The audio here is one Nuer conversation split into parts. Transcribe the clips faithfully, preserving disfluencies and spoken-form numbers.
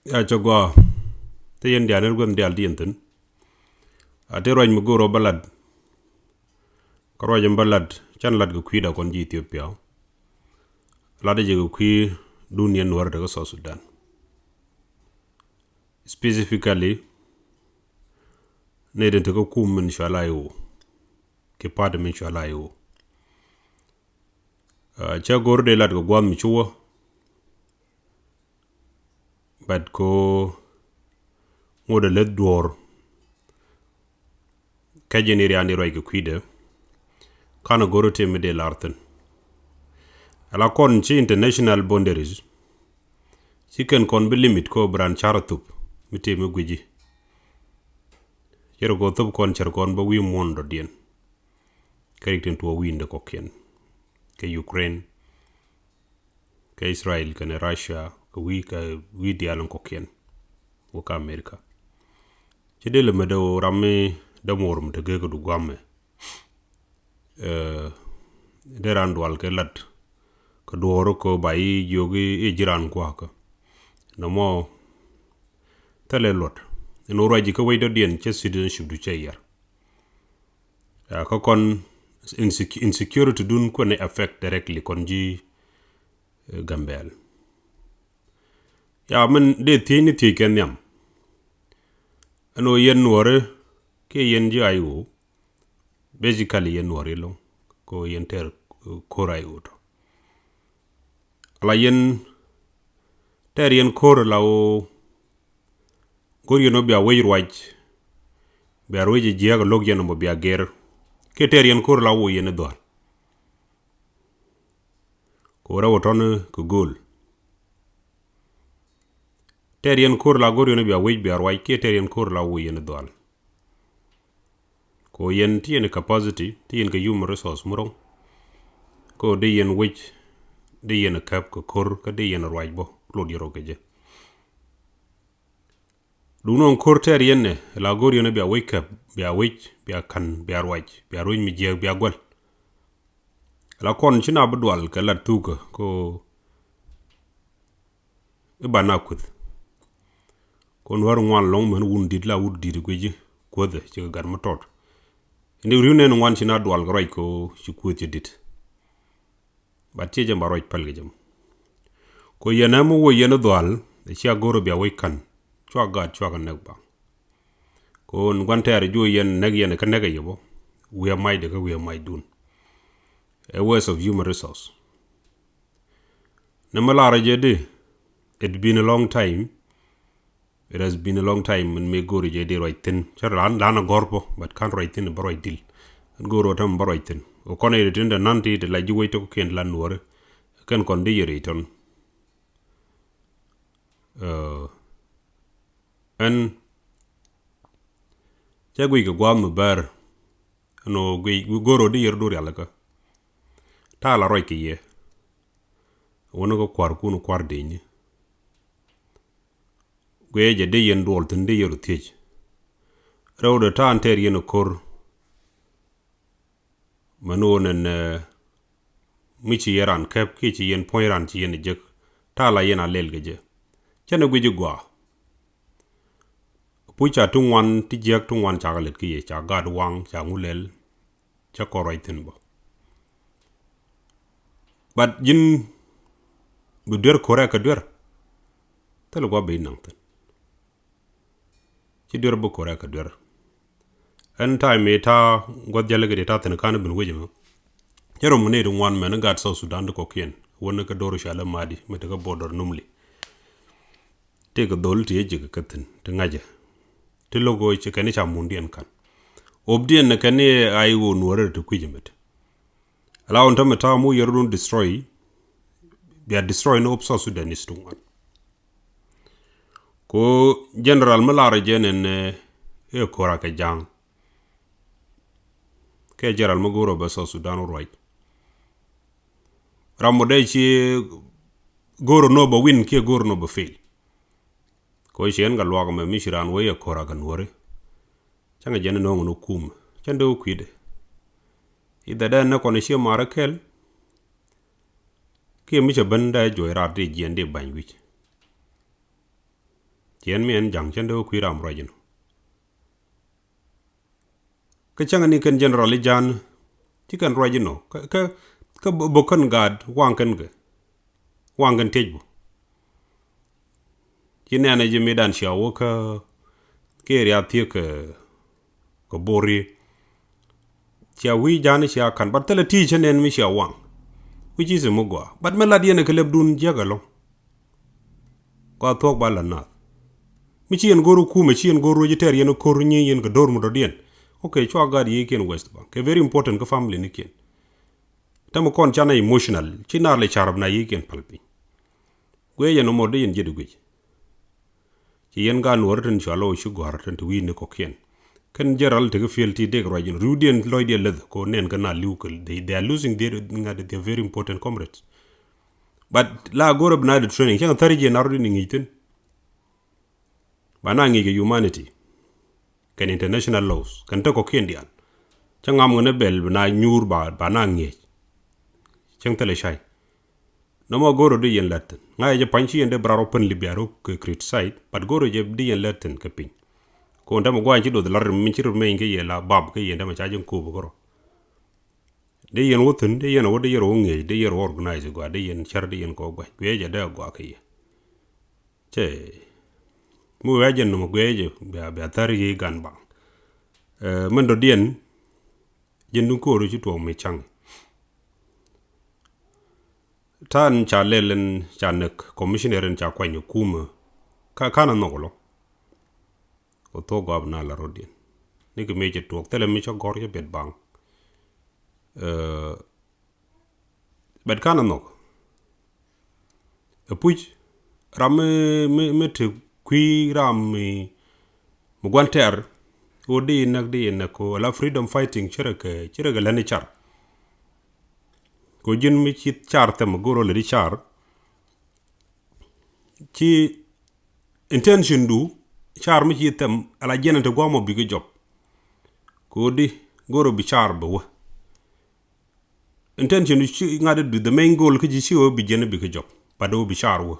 Ya cɛ gua. Te yɛn diaal ni gua̱n diaal ti yɛn thi̱n. A te ruac mi go̱o̱r ɔ bä lat. Kä ruac in bä lat, can lat kɛ kui̱da kɔn ji̱ Ethiopia. Lat jɛ kɛ kui̱ dun yɛn Nuäär te kä South Sudan. Specifically, nɛy tin te kä kum min cɔal I O. Kɛ party min cɔal I O. Cä go̱r dee lat kɛ gua̱a̱th mi cuwä. But ko ŋot a leth duɔ̱ɔ̱r. Kä jɛ ni rian di ruac kɛ kui̱dɛ. Kan a go̱r a tëë mi dee lar thi̱n. Ala kɔn ci international boundaries. Ci kɛn kɔn bi limit ko bi ran car a thup mi tëë mi guici. Cɛ rɛ ko thup kɔn cär kɔn bä wi̱i̱ muɔ̱ɔ̱n dɔ̱diɛn. Kä rik tin tuɔɔk wi̱i̱ in dee kɔkiɛn. Kɛ Ukraine, kɛ Israel, kɛnɛ Russia, kɛ wi̱i̱, kɛ wi̱i̱ diaal in kɔkiɛn. Wä kä America. Ci dee lɛ mɛ dee wä ram mi dee muɔr mi te gee kɛ du guamɛ. Dee ran dual kɛ lat. Kɛ duɔɔr kɛ ba i̱ jiök i̱ ji̱ ran kuakä. Nɔmɔ thilɛ luɔt. In wä ruac ji̱ kä wec dɔ̱diɛn cɛ citizenship du cɛ yar. Ya kä kɔn insec-, insecurity dun kuɛn affect directly kɔn ji̱ Gambɛl. Ya min dee thiec ni thiec kɛ nhiam. Ɛn ɣöö yɛn Nuɔri kiɛ yɛn ji̱ I O. Basically yɛn Nuɔri loŋ ko yɛn tɛr ko̱r I O tɔ. Ala yɛn tɛr yɛn ko̱r la ɣöö go̱r yɛn ɣöö bia wec ruac. Bia ruec jiääk lo̱k yɛn ɣöö bia gɛr. Kiɛ tɛr yɛn ko̱r la ɣöö yɛn dhual. Ko rɛw tɔn kɛ gööl. Tɛr yɛn ko̱r la go̱r yɛn bia wec bia ruac kiɛ tɛr yɛn ko̱r la wec yɛn dhual. Ko yɛn ti yɛn capacity ti yɛn kɛ human resource mi ro̱ŋ. Ko dee yɛn wec dee yɛn käp kɛ ko̱r kä dee yɛn ruac bä lot yɛn rɔ kɛ jɛ. Duŋ nɔŋ ko̱r tɛɛr yɛn nɛ la go̱r yɛn bia wec käp bia wec bia ka̱n bia ruac bia ruec mi jiääk bia guäl. La kɔn ci na bi dual kɛ lat thukä ko i̱ ba na kueth. Ko Nuäär ŋuan lɔŋ mɛn wun dit la wut dit guici kuethɛ ci kɛ gat mi tɔt. Ini riw nɛn ŋuan ci na dual kɛ ruac ko ci kueth ci dit. Ba tiecä ba ruac päl kɛ jɛ mɔ. Ko yɛn ɛmɔ wä yɛn dhual cia go̱r bia wec ka̱n cua gaat cua kɛ nɛk ba. Ko in gua̱n tɛɛr juɔ yɛn nɛk yɛn kä nɛk ɛ yɛ bɔ. Wiɛ macdɛ kä wiɛ macdun. A waste of human resource. Nɛ mi lar jɛ di, it been a long time. It has been a long time min mi go̱o̱ri jɛ di ruac thi̱n cä lan lan a gɔ̱r pɔ but kan ruac thi̱n bä ruac dil. Ɛn go̱o̱r wä täm bä ruac thi̱n wä kɔn iri tin dɛ nan ti ti la ji̱ wec tɔk kiɛn lan nuɔri. Kɛn kɔn di yɛ ri tɔn. Ɛn cɛ guic kɛ gua̱a̱th mi bɛr. Ɛn ɣöö guic go̱o̱r wä di yɛ ri du rialikä. Ta̱a̱ la ruac kɛ yɛ. Wä ni kä kua̱r kun kua̱r dec ni. Guiɛ jɛ dee yɛn duɔl thi̱n dee yɛn rɔ thiec. Rɛwdɛ ta̱a̱n tɛɛr yɛn ɛ ko̱r. Mɛn ɣöö nɛn mi ci yɛn raan käp kiɛ ci yɛn puɔ̱ny raan ci yɛn ɛ jek. Ta̱a̱ la yɛn a lɛl kɛ jɛ. Cɛn ɛ guic i̱ gua̱a̱. Puc ca ti ŋuan ti jiäk ti ŋuan cakɛ lät kä yɛ ca gaat waŋ ca ŋu lɛl. Cä kɔn ruac thi̱n bä. But ji̱n bi duer ko̱rɛ kɛ duer. Thil gua̱ bi naŋ thi̱n. Ci duer bi ko̱rɛ kɛ duer. Ɛn ta̱a̱ mi ta̱a̱ gua̱th jälɛ kɛ ti ta̱a̱ thi̱n ka̱n bin wec mɛ. Cä rom mi nɛy ti ŋuan mɛn i̱ gaat South Sudan ti kɔ̱kiɛn wän ni kä do̱r ca lä ma̱a̱di mi ti kä border numli. Tëëkɛ dhol ti ecikɛ kä thi̱n ti ŋa̱cä. Ti lo̱k ɣöö ci kɛn i̱ ca mundiɛn ka̱n. Ɣöpdiɛn ni kɛn i̱ a i̱ ɣöö nuɔ̱ɔ̱rɛ ti kui̱c emet. Ala ɣöö ni tämɛ ta̱a̱ mu yɛr run destroy. Bia destroy ni ɣöp South Sudanese ti ŋuan. Ko general mi lar jɛ nɛn i̱ ko̱ra kɛ ja̱a̱ŋ. Kɛ general mi go̱o̱r ɣöö bɛ South Sudan wä ruac. Ram mɔ dee ci go̱o̱r nɔ bɛ win kiɛ go̱o̱r nɔ bɛ fail. Ko ci ɛn kɛ luak mɛ mi ci raan wee yɛ ko̱r a kɛ nuɔ̱ri. Cäŋɛ jɛn nɔŋ ni kum cɛn dee wä kui̱dɛ. I̱ dhɛ dee nɛ kɔn ci ma̱rä kɛl. Kiɛ mi cɛ ben dee juɔc raat dee jiɛn dee ba̱ny wi̱c. Tiɛn mi ɛn ja̱ŋ cɛn dee wä kui̱ ram ruac inɔ. Kä cäŋ ni kɛn general i̱ ja̱n ci kɛn ruac inɔ kä, kä, kä bä, bä kɛn gaat waŋ kɛn kɛ. Waŋ kɛn tiec bä. Ci nɛnɛ ji̱ mi dan cia wä kä, kä area thiek kɛ, kɛ bori. Cia wi̱i̱ ja̱n cia ka̱n, but thilɛ ti cä nɛn mi cia waŋ. Which is mi gɔaa. But mi lat yɛn kɛ lɛpdun jiäk ɛlɔ̱ŋ. Kua thuɔ̱k ba la nath. Mi ci yɛn go̱r kumɛ, ci yɛn go̱r ruec tɛr yɛn ko̱r nyi yɛn kɛ do̱r mi dɔ̱diɛn. Okay, cua gat yiëëkiɛn West Bank. Kɛ very important kä family nikiɛn. Täämɛ kɔn canɛ emotional. Ci naar lɛ carɔp na yiëëkiɛn pal piny. Guiɛ yɛn ɔmɔ dee yɛn jiɛt guic. Ci yɛn gaat nuɔɔri tin cua lɔ ci gɔ̱a̱r tin ti wi̱i̱ni kɔ̱kiɛn. Kɛn jɛ ral tekɛ fiel ti dek ruac in riwdiɛn lɔcdiɛn läth kɛ nɛn kɛ na li̱w kɛ, they, they are losing their, ŋa̱t, their very important comrades. But la go̱rɛ bi na di training cäŋ thäri jiɛn nar di ni ŋi̱i̱c thi̱n. Ba na ŋi̱i̱c kɛ humanity kɛn international laws kɛn te kɔ̱kiɛn diaal. Cä ŋam ŋän ɛ bɛl bi na nyuur ba, ba na ŋi̱eec. Cäŋ thilɛ cay. Nɔmɔ go̱o̱r ɔ di yɛn lät thi̱n. Ŋa̱cä jɛ pa̱ny ci yɛn dee bi rar ɔ pän Libya rɔ kɛ criticize, but go̱o̱r ɔ jɛ di yɛn lät thi̱n kɛ piny. Kɔn dämɛ gua̱a̱ny ci doth lar mi ci rut meny kä yɛ la bab kä yɛn dämɛ ca jɛ ko̱o̱p kärɔ. Di yɛn wä thi̱n, di yɛn wä, di yɛn wä ŋi̱eec, di yɛn wä organize gɔaa, di yɛn cär, di yɛn kɔ gua̱c. Guiɛ jɛ dee gɔaa kä yɛ. Cɛ mi wee jɛ nɔmɔ guiɛ jɛ bia, bia thär yi gan baŋ. Ɛ, mɛn dɔ̱diɛn, jɛn duŋ ko̱o̱r ci tuɔɔk mi caŋ. Ta̱a̱n ca lɛl ɛn ca näk commissioner ɛn ca kuany ɛ kumä. Ka, kanɛ nhɔk lɔ. Kɛ thuɔ̱k gɔaa bi na la rɔ̱diɛn. Ni kɛ mëë cɛ tuɔɔk thilɛ mi cä gɔ̱r cä biɛt baŋ. Ɛ, bɛt kanɛ nhɔk. Ɛ puc ram mi, mi, mi te kui̱ ram mi, mi gua̱n tɛr. Ɣöö di näk, di näk kɛ ɣöö la freedom fighting ci rɛ kɛ, ci rɛ kɛ lätni car. Kɛ ɣöö ji̱n mi ci car thɛm go̱r ɣöö lätni car. Ci intention du car mi ci thɛm ala jiɛn te gua̱a̱m ɔ bikɛ jɔp. Kɛ ɣöö di go̱r ɣöö bi car bɛ wä. Intention ci ŋa̱t di the main goal kä ji̱ ci ɣöö bi jiɛn bi kä jɔp. But ɣöö bi car wä.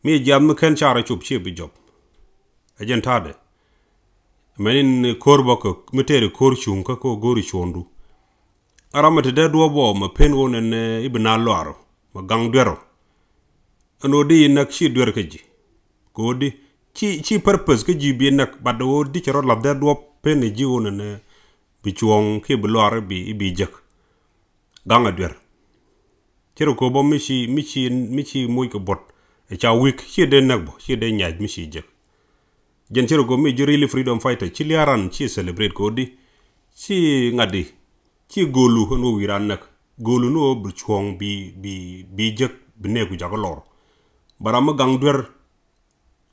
Mi jiath mi kɛn car cop ci bi jɔp. Ɛ jɛn ta̱a̱dɛ. Mɛn in ko̱r bä kä mi tɛɛri ko̱r cuŋ kä ko̱ go̱ri cuɔ̱ɔ̱ŋdu. A ram mi te dee duɔ̱ɔ̱p bä mɛ pen ɣöö nɛn i̱ bi na luaar ɔ mɛ gaŋ duer ɔ. Ɛn ɣöö di inäk ci duer kä ji̱. Kɛ ɣöö di ci, ci purpose kä ji̱ bi inäk, but ɣöö di cɛ rɔ lath dee duɔ̱ɔ̱p pen i̱ ji̱ ɣöö nɛn bi cuɔ̱ɔ̱ŋ kiɛ bi luaar i̱ bi, i̱ bi jek. Gaŋ a duer. Ci rɔ ko̱o̱p bä mi ci, mi ci, mi ci moc kɛ buɔ̱t. Ɛ ca wi̱i̱k ci dee näk bä, ci dee nyac mi ci jek. Jɛn ci rɔ ko̱o̱p mi ji̱ really freedom fighter ci lia̱a̱ ran ci celebrate kɛ ɣöö di. Ci ŋa̱t di. Ci go̱o̱lu ɛn ɣöö wi̱i̱ ran näk. Go̱o̱lu ni ɣöö bi cuɔ̱ɔ̱ŋ bi, bi, bi jek bi nɛɛk ku jakä lɔr. Bä ram mi gaŋ duer.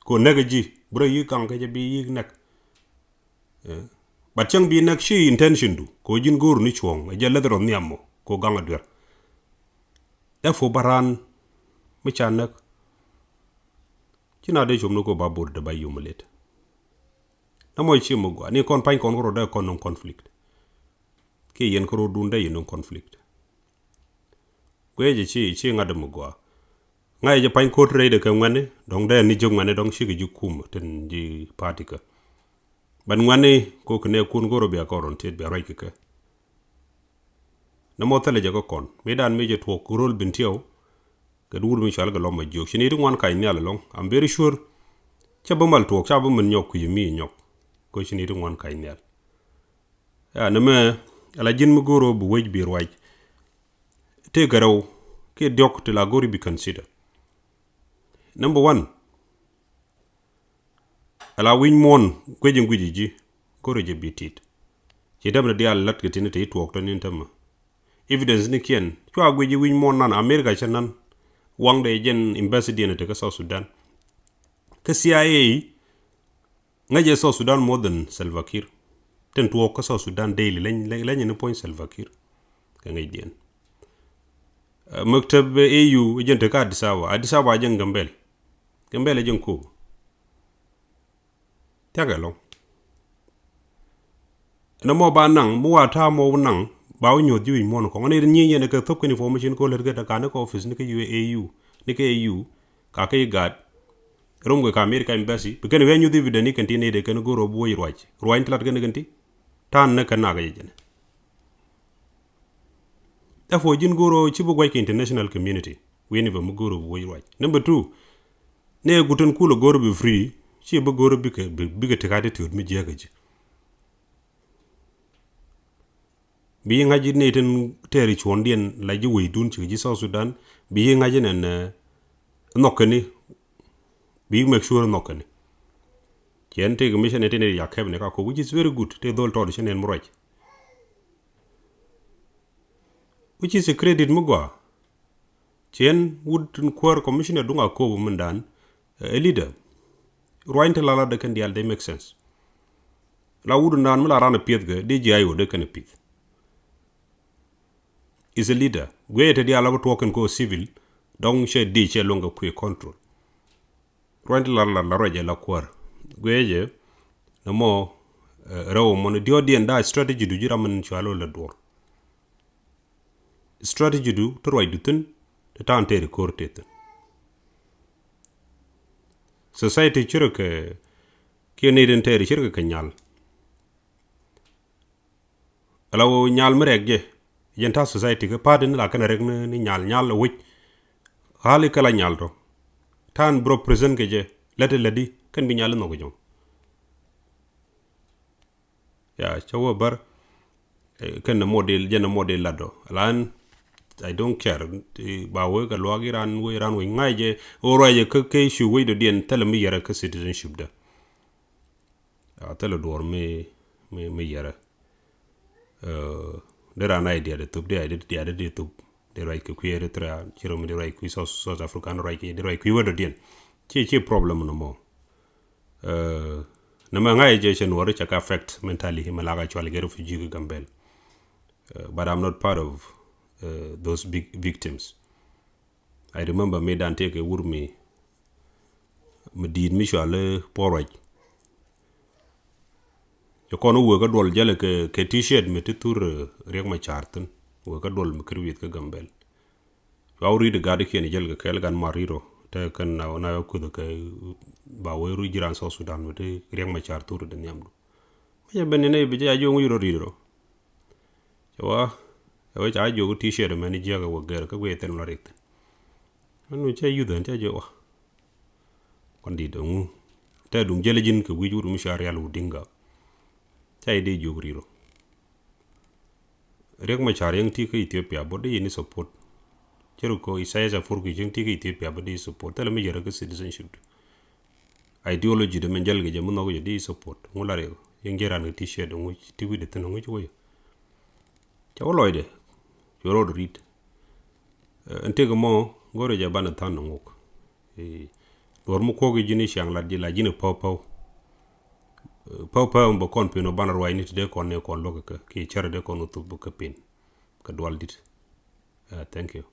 Kɛ ɣöö näk ji̱ bi rɔ yi̱k gaŋ kɛ jɛ bi yi̱k näk. Ɛ. But cäŋ bi näk ci intention du kɛ ɣöö ji̱n go̱o̱r ni cuɔ̱ɔ̱ŋ ɛ jɛ läth rɔ nhiam mɔ kɛ ɣöö gaŋ a duer. Therefore bä raan mi ca näk. Ci na dee com ni kɛ ɣöö ba bot dee ba yom lät. Na mɔc ci mɔ gɔaa ni kɔn pa̱ny kɔn kärɔ dee kɔn nɔŋ conflict. Kiɛ yɛn kärɔ dun dee yɛn nɔŋ conflict. Guiɛ jɛ ci, ci ŋa̱t dee mɔ gɔaa. Ŋa̱c jɛ pa̱ny ko̱t rɛy dee kɛ ŋuɛ̈ni dɔ̱ŋ dee ni jiök ŋuɛ̈ni dɔ̱ŋ cikɛ ji̱ kumä tin ji̱ party kä. Bɛn ŋuɛ̈ni ko kɛ nɛ kun go̱r bia kɔn rɔn tiet bia ruac kɛ kɛ. Nɛ mɔ thilɛ jɛ kä kɔn mi dan mi jɛ tuɔɔk ro̱l bin tiɛw. Kɛ duut mi cual kɛ lɔm ma jiök ci ni ti ŋuan kac nhial ɛlɔ̱ŋ. I'm very sure. Ca bi mal tuɔɔk ca bi min nyɔk kui̱ mi nyɔk. Ko ci ni ti ŋuan kac nhial. Ya nɛ mɛ ala ji̱n mi go̱r ɔ bi wec bi ruac. Tëëkɛ rɛw kiɛ diɔ̱k ti la go̱ri bi consider. Number one. Ala wi̱c muɔ̱ɔ̱n guic in guic ji̱ go̱ri jɛ bi tit. Ci tämɛ diaal lät kɛ tini te i̱ tuɔɔk tɔ̱ ni tämɛ. Evidence ni kiɛn cua guic ji̱ wi̱c muɔ̱ɔ̱n nan America cɛ nan. Waŋdɛ jɛn embassy diɛn te kä South Sudan. Kä C I A ŋäcɛ South Sudan more than Salva Kiir. Tin tuɔɔk kä South Sudan daily leny, leny, leny ni puɔ̱ny Salva Kiir. Kɛ ŋäcdiɛn. Ɛ, maktab A U jɛn te kä Addis Ababa. Addis Ababa jɛn Gambel. Gambel jɛn Kobo. Thiakɛ lɔŋ. Ɛn ɛmɔ ba naŋ mi wa ta̱a̱ mɔ naŋ ba wä nyuɔ̱th ji̱ wi̱c muɔ̱n kɔŋ ni nyieny yɛn kɛ thop kɛn information kɛ wä lät kɛ te ka̱n ni kɛ office ni kɛ A U ni kɛ A U. Ka kɛ i̱ gaat. Rom kɛ ka America embassy bi kɛn wee nyuth evidence ni kɛn ti ni de kɛn go̱o̱r ɔ bi wec ruac ruac ni ti lat kɛn kɛn ti. Ta̱a̱n ni kɛn nak jɛ jɛn. Therefore ji̱n go̱o̱r ɔ ci bi guac kɛ international community. Wi̱i̱ ni bɛ mi go̱o̱r ɔ bi wec ruac. Number two, ni ɛ gutin kulɛ go̱o̱r ɔ bi free, ci bi go̱o̱r ɔ bikɛ bikɛ tek attitude mi jiäkä ji̱. Bi ŋa̱c ji̱ ni tin tɛɛri cuɔ̱ndiɛn la ji̱ wecdun ci ji̱ South Sudan. Bi ŋa̱c ji̱ nɛn nhɔkɛni. Bi make sure nhɔkɛni. Ciɛn tëë commission ni tin ya cabinet ka kop, which is very good. Tëë dhol tɔɔt ci nɛn mi ruac. Which is a credit mi gɔaa. Ciɛn wut in kuäär commissioner duŋ a kop mindan. A leader. Ruany ti la la de kɛn diaal, they make sense. La wut in dan mi la ran a pieth kɛ di jiay wä de kɛn a pieth. Is a leader. Guiɛ te diaal la bi tuɔk kɛn ko civil. Dɔŋ cɛ di cɛ luŋ kɛ kuiɛ control. Ruany ti la la la ruac jɛ la kuäär. Guiɛ jɛ. Nɛ mɔ rɛw mɔni diɔt diɛn da strategy du ji̱ ram min cua lo la duɔr. Strategy du ti ruacdu thi̱n ti ta̱a̱n tɛɛri ko̱r tëë thi̱n. Society cirɛ kɛ kiɛ nɛy tin tɛɛri cirɛ kɛ kɛ nyal. Ala wä nyal mi rɛk jɛ jɛn ta̱a̱ society kɛ party ni la kɛn a rɛk ni nyal, nyal a wec. Ɣa̱li kɛ la nyal tɔ ta̱a̱n bi represent kɛ jɛ lät lät di kɛn bi nyal in nhɔk jɔŋ. Ya cä wä bär. Kɛn nɛ model jɛn nɛ model lat dɔ lan. I don't care. Ba wee kɛ luak iran wee iran wee ŋa̱c jɛ. Wä ruac jɛ kä kä issue wee dɔ diɛn thɛlɛ mi yɛrɛ kä citizenship dɛ. Thɛlɛ duɔr mi mi mi yɛrɛ. Dee ran ai diat thup, dee ai diat di thup. Dee ruac kɛ kui̱ Eritrea, ci rɔ mi dee ruac kui̱ South South Africa, dee ruac kɛ dee ruac kui̱ wee dɔ diɛn. Ci ci problem nɔ mɔ. Nɛ mɛ ŋa̱c jɛ cɛ nuɔri cɛ ka affect mentally mɛ la ka cual kɛ refugee kɛ Gambel. But I'm not part of those big victims. I remember mi dan tëë kɛ wur mi mi di̱i̱t mi cual puɔr ruac. Cɛ kɔn wëë kä duɔl jälɛ kɛ t-shirt mi ti thur Riek Machar thi̱n. Wëë kä duɔl mi kär wi̱i̱th kä Gambel. Cua wä ri̱t gat kiɛn jäl kɛ kɛɛl gan mar ri̱t rɔ te kɛn na na kuth kɛ ba wee ru jiran South Sudan mi ti Riek Machar thur de nhiamdu. Mi cɛ ben ni ne bi jɛ a jiɔŋ wi̱i̱ rɔ ri̱t rɔ. Cɛ wa cɛ wee ca jiök t-shirt mɛn jiäk ɛ wä gɛr kä guiɛ thil mi la rik thi̱n. Ɛn mi cɛ yuth ɛn cɛ jiök wa. Kɔn dit ɛŋu tɛ duŋ jɛl ji̱n kɛ wi̱c wut mi ca rial wut diŋ gak. Ca ji̱ dee jiök ri̱t rɔ. Riek Machar yäŋ ti kä Ethiopia bä di yini support. Cɛ ri kɔ Isaias Afwerki yäŋ ti kä Ethiopia bä di support thilɛ mi yɛrɛ kä citizenship. Ideology de mɛn jäl kɛ jɛ mi nhɔk jɛ di support ŋu la riek yäŋ jɛ ran kɛ t-shirt ŋu ti wi̱dɛ thin ŋu ci wä yɛ. Cɛ wä lɔcdɛ cuɛ rɔɔd ri̱t. Ɛn tëk mɔ go̱rɛ jɛ banɛ than ŋuk. Duɔr mi kuɔk ji̱n i̱ ciaŋ lat ji̱ la ji̱n i̱ päw päw. Päw päw bɛ kɔn pin ɔ banɛ ruacni ti dee kɔn ni kɔn luɔk kɛ ki cär dee kɔn wä thup kä pin. Kɛ dual dit. Thank you.